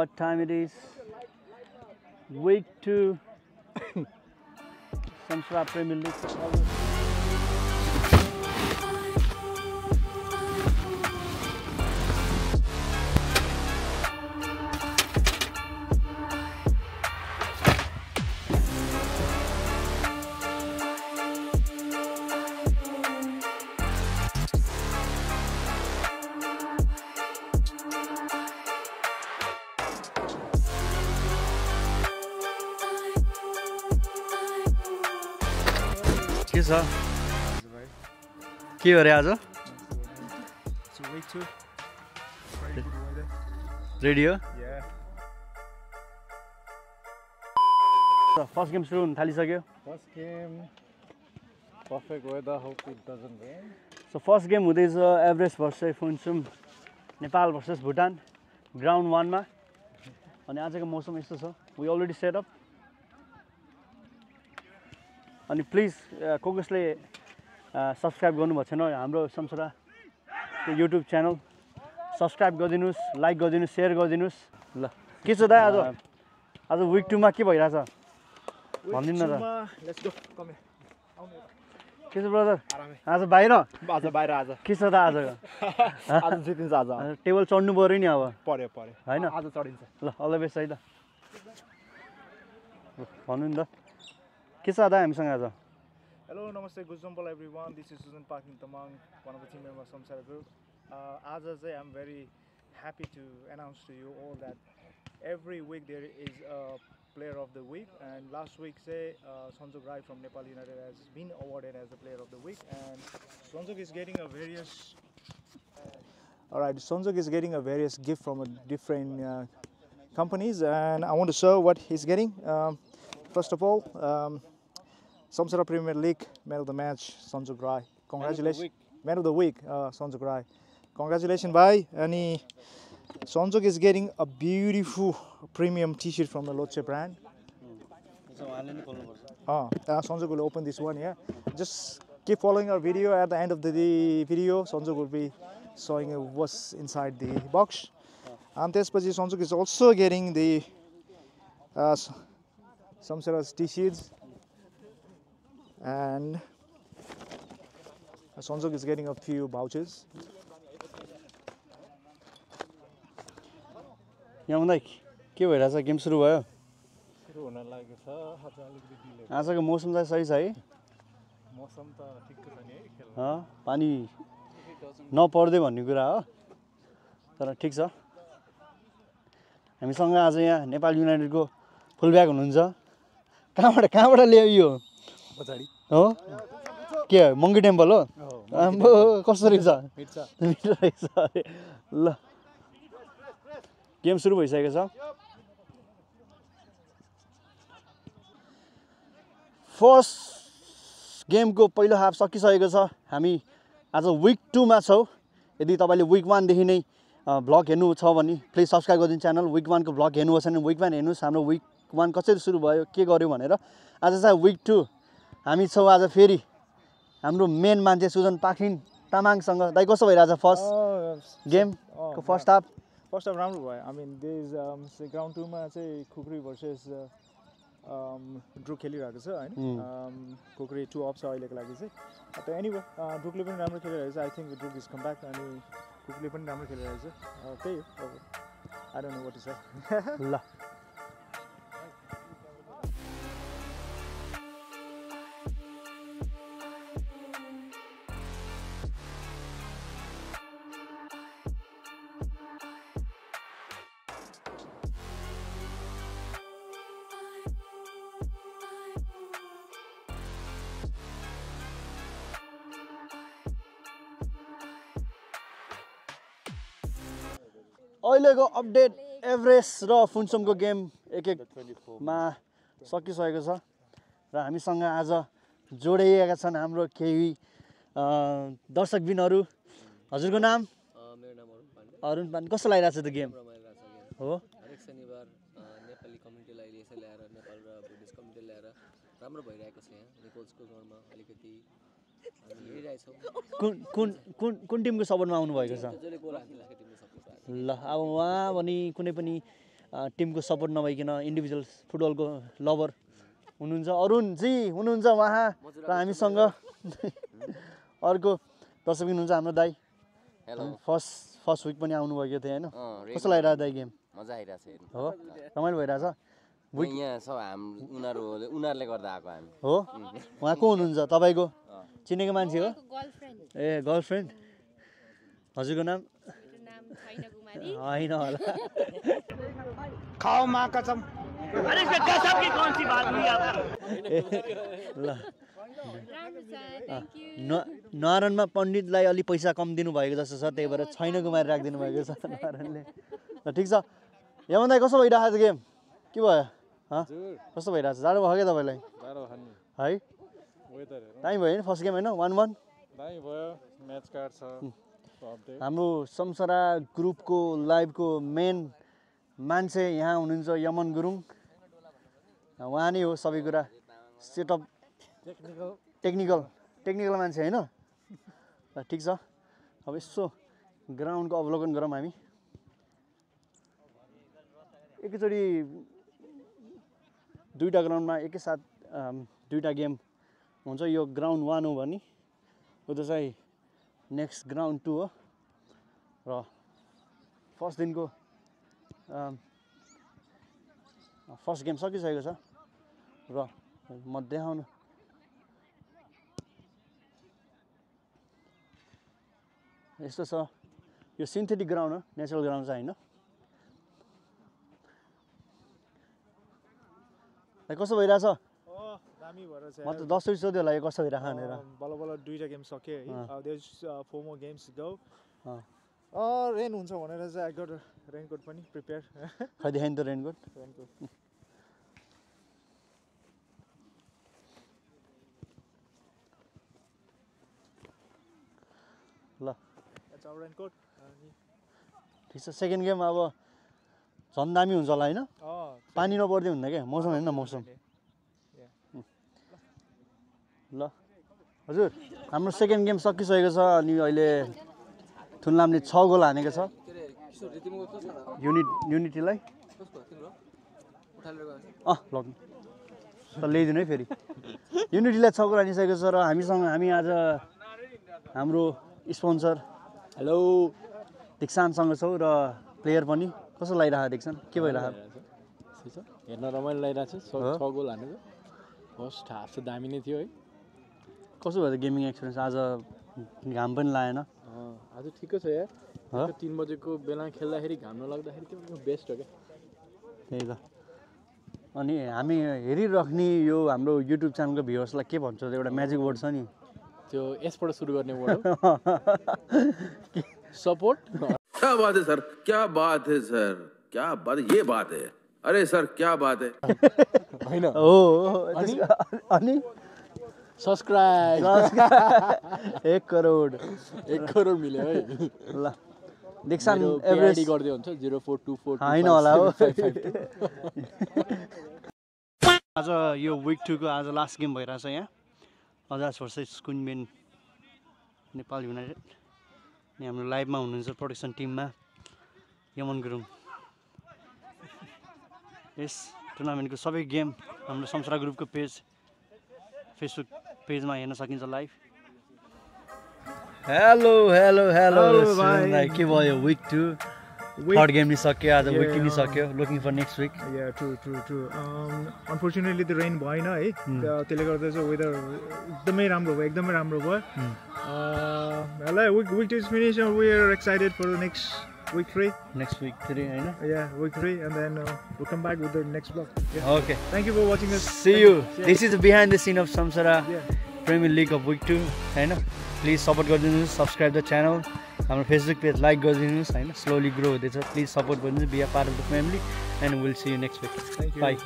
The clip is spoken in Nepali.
what time it is. Week 2 Samsara Premier League. के छ के हो रे आज रेडियो फर्स्ट गेम सुरु हुन थालिसक्यो First game, perfect weather, hope it doesn't rain. So first game हुँदैछ Everest versus Phunsum Nepal versus Bhutan ground 1 मा अनि आजको मौसम यस्तो छ वी अलरेडी सेट अप अनि प्लिज कसले सब्सक्राइब गर्नुभएको छैन हाम्रो समसरा युट्युब च्यानल सब्सक्राइब गरिदिनुस् लाइक गरिदिनुस् सेयर गरिदिनुस् ल के छ दाइ आज विक 2 मा के भइराछ भन्दिन न त Let's go. Come here. के छ ब्रदर आज बाहिर आज के छ त आज आज जितिन्छ आज टेबल चढ्नु पर्यो नि अब पर्यो हैन आज चढिन्छ ल अल द बेस्ट है त भन्नु नि त के छ दाइ हामीसँग आज Hello, namaste, Guzambal everyone. This is Susan Parking Tamang, one of the team members from Samsara Group. I'm very happy to announce to you all that every week there is a player of the week, and last week Sonjok Rai from Nepal United has been awarded as the player of the week, and Sonjok is getting a various gift from a different companies, and I want to show what he's getting. First of all, Samsara Premier League Man of the Match, Sonjok Rai. Congratulations. Man of the Week, Sonjok Rai. Congratulations, bhai. And Sonjok is getting a beautiful premium t-shirt from the Loche brand. Sonjok will open this one, yeah. Just keep following our video. At the end of the video, Sonjok will be showing you what's inside the box. And त्यसपछि Sonjok is also getting the Samsara's t-shirts. And Sonjok is getting a few vouchers. यहाँ के भइराछ गेम सुरु भयो सुरु हुन लागेको छ आज अलिकति डिले आजको मौसम चाहिँ सही छ है मौसम त ठिक्क छ नि है खेल्न पानी नपर्दै भन्ने कुरा हो तर ठिक छ हामीसँग आज यहाँ नेपाल युनाइटेडको फुलब्याक हुनुहुन्छ कहाँबाट ल्याइयो पछाडी हो के मङ्गी टेम्पल हो आम्बो कसरी छ मिठो रहेछ अरे ल गेम सुरु भइसकेको छ फर्स्ट गेमको पहिलो हाफ सकिसकेको छ हामी आज विक 2 मा छौँ यदि तपाईँले विक 1 देखि नै भ्लग हेर्नु छ भने प्लिज सब्सक्राइब गरिदिनु च्यानल विक 1 को भ्लग हेर्नु छ भने विक 1 हेर्नुस् हाम्रो विक 1 कसरी सुरु भयो के गर्यो भनेर आज चाहिँ विक 2 हामी छौँ आज फेरि हाम्रो मेन मान्छे सुजन पाखिन तामाङसँग दाइ कस्तो भइरहेछ फर्स्ट गेमको फर्स्ट हाफ राम्रो भयो आई मिन दिस ग्राउन्ड 2 मा चाहिँ खुकुरी भर्सेस ड्रुक खेलिरहेको छ हैन खुकुरी 2 अफ छ अहिलेको लागि चाहिँ त एनीवे ड्रुकले पनि राम्रो खेलिरहेछ I think Druk is come back अनि खुकुरीले पनि राम्रो खेलिरहेछ त्यही हो I don't know what to say ल अहिलेको अपडेट एभरेस्ट र फुन्सुमको गेम एक-एकमा सकिसकेको छ र हामीसँग आज जोडिएका छन् हाम्रो केही दर्शकबिनहरू हजुरको नाम मेरो नाम अरुण पान कस्तो लागिरहेछ त गेम हो हरेक शनिबार नेपाली कम्युनिटीलाई यसै ल्याएर नेपाल र बुद्धिस्ट कम्युनिटी ल्याएर राम्रो भइरहेको छ यहाँ निकोल्सको गाउँमा अलिकति हामी हेरिरहेछौँ कुन कुन कुन कुन टिमको सपोर्टमा आउनु भएको छ जसले गोल हाल्छ टिमको सपोर्ट ल अब उहाँ भने कुनै पनि टिमको सपोर्ट नभइकन इन्डिभिजुअल फुटबलको लभर हुनुहुन्छ अरुणजी हुनुहुन्छ उहाँ र हामीसँग अर्को दर्शक हुनुहुन्छ हाम्रो दाइ फर्स्ट विक पनि आउनुभएको थियो होइन कस्तो लागिरहेको दाइ गेम मजा आइरहेछ हो रमाइलो भइरहेछ यहाँ सब उनीहरूले गर्दा आएको हामी हो उहाँ को हुनुहुन्छ तपाईँको चिनेको मान्छे हो ए गर्लफ्रेन्ड हजुरको नाम होइन होला खाओ माँ कसम ल नारायणमा पण्डितलाई अलि पैसा कम दिनुभएको जस्तो छ त्यही भएर छैन गुमाएर राखिदिनु भएको छ नारायणले ल ठिक छ यमन दाइ कस्तो भइरहेको छ गेम के भयो कस्तो भइरहेको छ जाडो भयो क्या तपाईँलाई है दामी भयो नि फर्स्ट गेम होइन 1-1 हाम्रो समसरा ग्रुपको लाइभको मेन मान्छे यहाँ हुनुहुन्छ यमन गुरुङ उहाँ नै हो सबै कुरा सेटअप टेक्निकल मान्छे होइन ल ठिक छ अब यसो ग्राउन्डको अवलोकन गरौँ हामी एकैचोटि दुईवटा ग्राउन्डमा एकैसाथ दुईवटा गेम हुन्छ यो ग्राउन्ड 1 हो भने उता चाहिँ नेक्स्ट ग्राउन्ड 2 हो र फर्स्ट दिनको फर्स्ट गेम सकिसकेको छ र म देखाउनु यस्तो छ यो सिन्थेटिक ग्राउन्ड हो नेचुरल ग्राउन्ड चाहिँ होइन कस्तो भइरहेछ दामी भएर म त 10 चोटि सोध्यो होला यो कस्तो भइरहेको भनेर बल्ल दुईटा गेम सक्यो है there 4 more games go rain हुन्छ भनेर चाहिँ आई गट रेनकोट पनि प्रिपेयर खै देखाइन त रेनकोट ल रेनकोट ठिक छ सेकेन्ड गेम अब झन् दामी हुन्छ होला होइन पानी नपर्दै हुन्न क्या मौसम होइन मौसम ल हजुर हाम्रो सेकेन्ड गेम सकिसकेको छ अनि अहिले थुनलामले 6 गोल हानेको छ युनिटीलाई लग्नु त ल्याइदिनु है फेरि युनिटीलाई 6 गोल हानिसकेको छ र हामी आज हाम्रो स्पोन्सर हेलो दिक्सानसँग छौँ र प्लेयर पनि कस्तो लागिरहेको दिक्सान के भइरहेको हेर्न रमाइलो लागिरहेको छ 6 गोल हानेको फर्स्ट हाफ चाहिँ दामी नै थियो है कस्तो भयो गेमिङ एक्सपिरियन्स आज घाम पनि लागेन आज ठिकै छ यार 3 बजेको बेला खेल्दाखेरि घाम नलाग्दाखेरि त्यो बेस्ट हो क्या त्यही त अनि हामी हेरिराख्ने यो हाम्रो युट्युब च्यानलको भ्युअर्सलाई के भन्छ एउटा म्याजिक वर्ड छ नि त्यो यसबाट सुरु गर्ने वर्ड हो सपोर्ट क्या बात है सर क्या बात है सर क्या बात ये बात है अरे सर क्या बात है हैन हो अनि सब्स्क्राइब 1 करोड मिल्यो है ल दिक्सान एभरेज गर्दै हुन्छ 0424 हैन होला हो आज यो विक 2 को आज लास्ट गेम भइरहेछ यहाँ अजाज भर्सेस कुइनबेन नेपाल युनाइटेड अनि हाम्रो लाइभमा हुनुहुन्छ प्रोडक्सन टिममा यमन गुरुङ यस टुर्नामेन्टको सबै गेम हाम्रो समसरा ग्रुपको फेसबुक पेजमा हेर्न सकिन्छ लाइभ हेलो के भयो विक 2 थर्ड गेम नि सक्यो आज विक 2 नि सक्यो looking for next week true unfortunately त्यो रेन भएन है त्यसले गर्दा चाहिँ वेदर एकदमै राम्रो भयो ल week 2 is finish we are excited for the next week 3 हैन week 3 and then we'll come back with the next vlog okay thank you for watching us see you this is the behind the scene of Samsara Premier League of week 2 हैन please support गरिदिनुस् subscribe the channel हाम्रो Facebook page like गरिदिनुस् हैन slowly grow हुँदैछ please support गरिदिनुस् be a part of the family and we'll see you next week thank you bye